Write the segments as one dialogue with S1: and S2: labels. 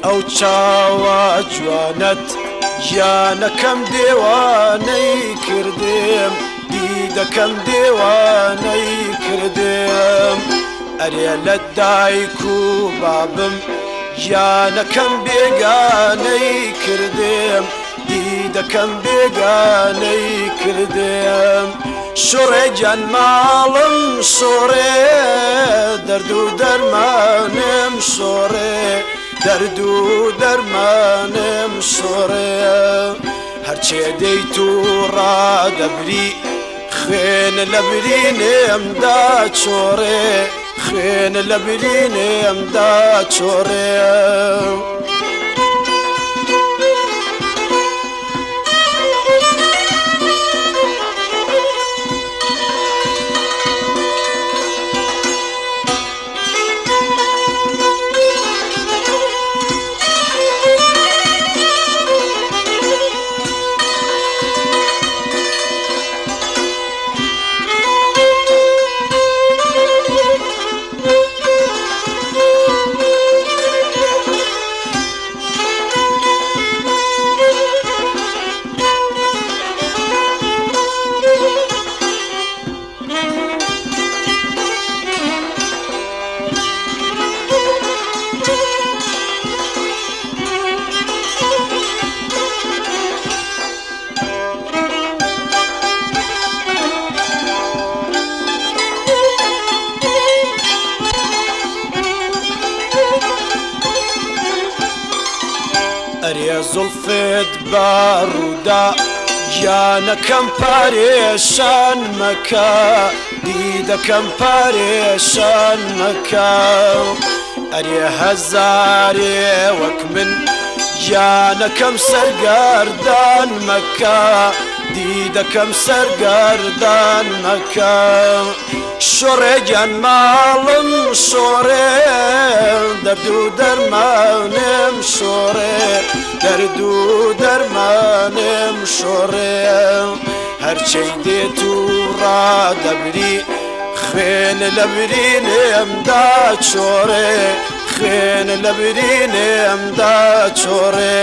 S1: ئەو چاوە جوانەت گیانەکەم دێوانەی کردم، دیدەکەم دێوانەی کردم. ئەرێ لە دایک و بابم گیانەکەم بێگانەی کردم، دیدەکەم بێگانەی کردم. شۆڕێ گیان ماڵم شۆڕێ، دەرد و دەرمانم شۆڕێ، دەرد و دەرمانم شۆڕێ. هەرچێ دێیت و ڕادەبری، خوێن لە برینمدا چۆڕێ، خوێن لە برینمدا چۆڕێ. ئەرێ زوڵفت بە ڕوودا گیانەکەم پارێشان مەکە، دیدەکەم پارێشان مەکە. ئەرێ هەزارێ وەک من گیانەکەم سەرگەردان مەکە، دیدەکەم سەرگەردان مەکە. شۆڕێ گیان ماڵم شۆڕێ، دەرد و دەرمانم شۆڕێ، دەرد و دەرمانم شۆڕێ. هەرچەی دێت و ڕادەبری، خوێن لە برینمدا چۆڕێ، خوێن لە برینمدا چۆڕێ.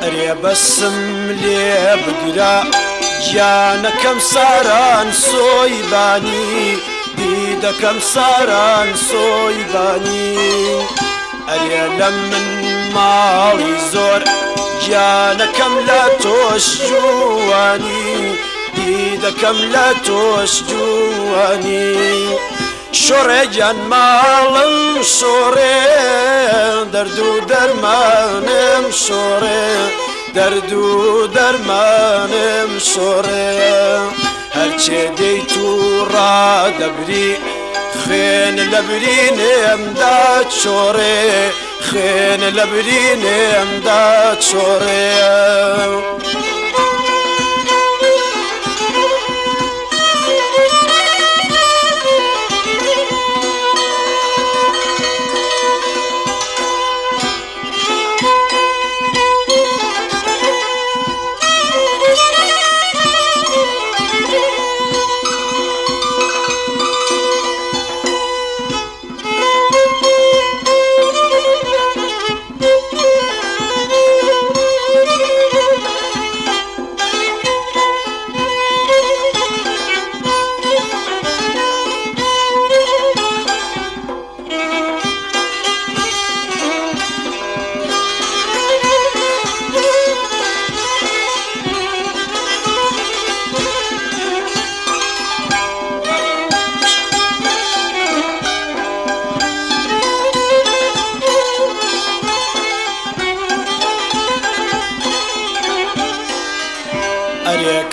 S1: ئەرێ بەسم لێ بگرە گیانەکەم ساران سۆیبانی، دیدەکەم ساران سۆیبانی. ئەرێ لە من ماڵی زۆر گیانەکەم لە تۆش جوانی، دیدەکەم لە تۆش جوانی. شۆڕێ گیان ماڵم شۆڕێ، دەرد و دەرمانم شۆڕێ، دەرد و دەرمانم شۆڕێ. هەرچێ دێیت و ڕادەبری، خوێن لە برینمدا چۆڕێ، خوێن لە برینمدا چۆڕێ.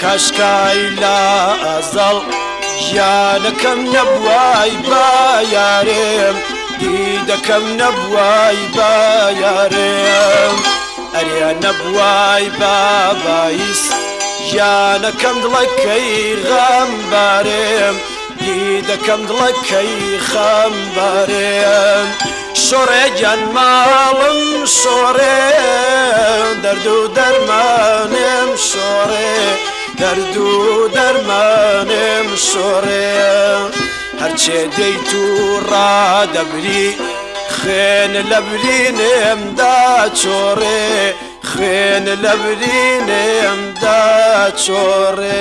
S1: کاشکای لە ئەزەڵ گیانەکەم نەبوای با یارێم دیدەکەم نەبوای با یارێم ئەرێ نەبوای با بایس گیانەکەم دڵەکەی غەمبارێم دیدەکەم دڵەکەی خەمبارێم شۆڕێ گیان ماڵم شۆڕێ دەرد و دەرمانێم شۆڕێ دەرد و دەرمانێم شۆڕێ هەرچێ دێیت و ڕادەبری خوێن لە برینێم داچۆڕێ خوێن لە برینێم داچۆڕێ.